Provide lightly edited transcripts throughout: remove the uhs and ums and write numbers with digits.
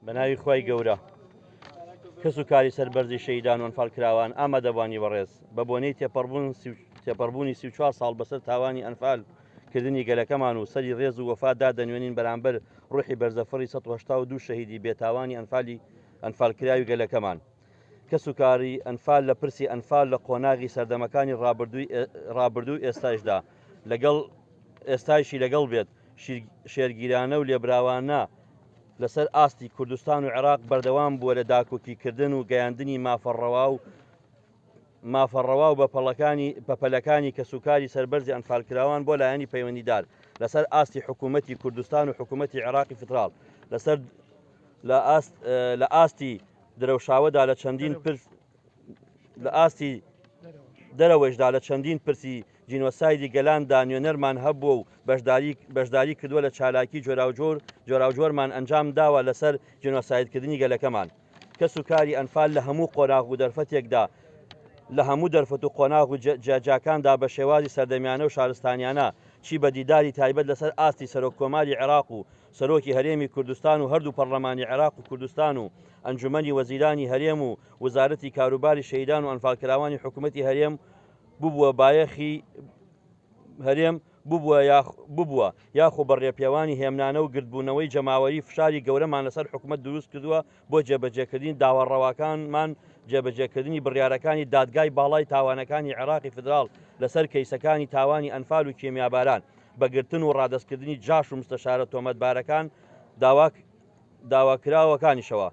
بە ناوی خوای گەورە کەس و کاری سەربەرزی شەهیدان و ئەنفالکراوان ئامادەبوانی بەڕێز بە بۆنەی تێپەڕبوون تێپەڕبوونی 34 ساڵ بەسەر تاوانی ئەنفال کردنی گەلەکەمان و سەری ڕێز و وەفا دادەنوێنین بەرامبەر ڕوحی بەرزەفڕی 182 شەهیدی بێتاوانی ئەنفالی ئەنفالکراوی گەلەکەمان. کەسوکاری ئەنفال لە پرسی ئەنفال لە قۆناغی سەردەمەکانی ڕابردوو ئێستایشدا لەگەڵ ئێستایشی لەگەڵ بێت شێرگیرانە و لێبراوانە لەسەر ئاستی کوردستان و عێراق بەردەوام بووە لە داکۆکیکردن و گەیاندنی مافە ڕەوا و مافە ڕەوا و بەپەلەکانی بەپەلەکانی کەسوکاری سەربەرزی ئەنفالکراوان بۆ لایەنی پەیوەندیدار لەسەر ئاستی حکوومەتی کوردستان و حکوومەتی عێراقی فیدراڵ لەسەر لە ئاست لە ئاستی درەوشاوەدا لە چەندین پرس لە ئاستی دەرەوەشدا لە چەندین پرسی جینۆسایدی گەلاندا نوێنەرمان هەبووە و بەشداری بەشداری کردووە لە چالاکی جۆراوجۆر جۆراوجۆرمان ئەنجام داوە لەسەر جینۆسایدکردنی گەلەکەمان. کەس و کاری ئەنفال لە هەموو قۆناغ و دەرفەتێکدا لە هەموو دەرفەت و قۆناغ و جیاجیاکاندا بە شێوازی سەردەمیانە و شارستانیانە چی بە دیداری تایبەت لەسەر ئاستی سەرۆک کۆماری عێراق و سەرۆکی هەرێمی کوردستان و هەردوو پەڕلەمانی عێراق و کوردستان و ئەنجومەنی وەزیرانی هەرێم و وزارەتی کاروباری شەهیدان و ئەنفالکراوانی حکومەتی هەرێم ببووە بایەخی هەرێم ببووە ببووە یاخۆ بە ڕێپێوانی هێمنانە و گردبوونەوەی جەماوەری فشاری گەورەمان لەسەر حکومەت دروست کردووە بۆ جێبەجێکردنی داوا ڕەواکانمان جێبەجێکردنی بڕیارەکانی دادگای باڵای تاوانەکانی عێراقی فیدراڵ لەسەر کەیسەکانی تاوانی ئەنفال و کیمیاباران بە گرتن و ڕادەستکردنی جاش و مستەشارە تۆمەتبارەکان داوا داواکراوەکانیشەوە.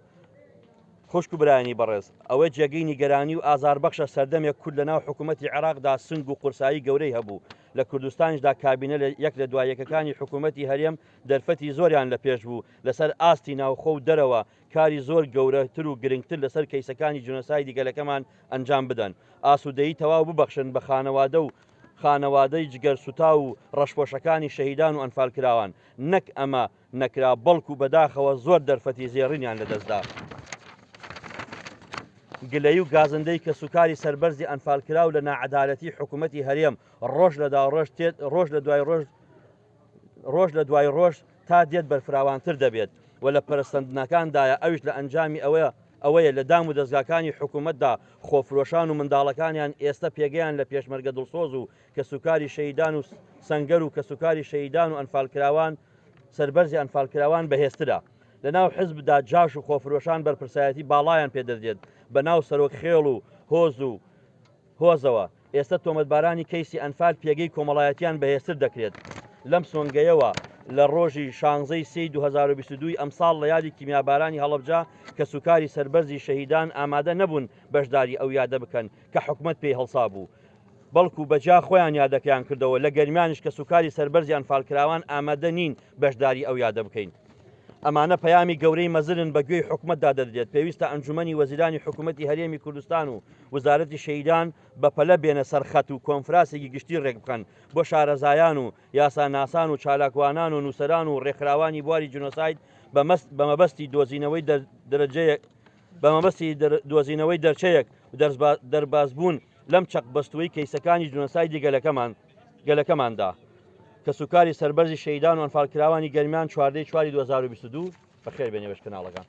خوشک و برایانی بەڕێز، ئەوە جێگەی نیگەرانی و ئازاربەخشە سەردەمێک کورد لەناو حکوومەتی عێراقدا سنگ و قورسایی گەورەی هەبوو، لە کوردستانیشدا کابینە لە یەک لە دوا یەکەکانی حکوومەتی هەرێم دەرفەتی زۆریان لە پێش بوو لەسەر ئاستی ناوخۆ و دەرەوە کاری زۆر گەورەتر و گرنگتر لەسەر کەیسەکانی جینۆسایدی گەلەکەمان ئەنجام بدەن ئاسوودەیی تەواو ببەخشن بە خانەوادە و خانەوادەی جگەرسوتاو و ڕەشپۆشەکانی شەهیدان و ئەنفالکراوان نەک ئەمە نەکرا، بەڵکو بەداخەوە زۆر دەرفەتی زێڕینیان لەدەستدا. گلەیی و گازندەی کەسوکاری سەربەرزی ئەنفالکراو لە ناعەدالەتی حکومەتی هەرێم ڕۆژ لە ڕۆژ تێت ڕۆژ لە دوای ڕۆژ ڕۆژ لە دوای ڕۆژ تا دێت بەرفراوانتر دەبێت و لە پەرەسەندنەکاندایە ئەویش لە ئەنجامی ئەوەیە ئەوەیە لە دام و دەزگاکانی حکومەتدا خۆفرۆشان و منداڵەکانیان ئێستا پێگەیان لە پێشمەرگە دڵسۆز و کەسوکاری شەهیدان و سەنگەر و کەسوکاری شەهیدان و ئەنفالکراوان سەربەرزی ئەنفالکراوان بەهێزترە. لەناو حزبدا جاش و خۆفرۆشان بەرپرسایەتی باڵایان پێدەدرێت بەناو سەرۆک خێڵ و هۆز و هۆزەوە. ئێستا تۆمەتبارانی کەیسی ئەنفال پێگەی کۆمەڵایەتیان بەهێزتر دەکرێت. لەم سۆنگەیەوە لە ڕۆژی شانزەی سێی 2022 ی ئەمساڵ لە یادی کیمیابارانی هەڵەبجە کەسوکاری سەربەرزی شەهیدان ئامادە نەبوون بەشداری ئەو یادە بکەن کە حکومەت پێی هەڵسابوو بەڵکو بە جیا خۆیان یادەکەیان کردەوە، لە گەرمیانیش کەسوکاری سەربەرزی ئەنفالکراوان ئامادە نین بەشداری ئەو یادە بکەین. ئەمانە پەیامی گەورەی مەزنن بە گوێی حکومەتدا دەدرێت، پێویستە ئەنجومەنی وەزیرانی حکومەتی هەرێمی کوردستان و وزارەتی شەهیدان بە پەلە بێنە سەر خەت و کۆنفراسێکی گشتی رێکبخەن بۆ شارەزایان و یاساناسان و چالاکوانان و نووسەران و رێکخراوانی بواری جینۆساید بە مەبەستی دۆزینەوەی دەرەجەیەک بە مەبەستی دۆزینەوەی دەرچەیەک و دەربازبوون لەم چەقبەستووەی کەیسەکانی جینۆسایدی گەلەکەمان گەلەکەماندا. کەسوکاری سەربەرزی شەهیدان و ئەنفالکراوانی گەرمیان 14 چواری 2022 بەخێر بێنێ بەش کەناڵەکان.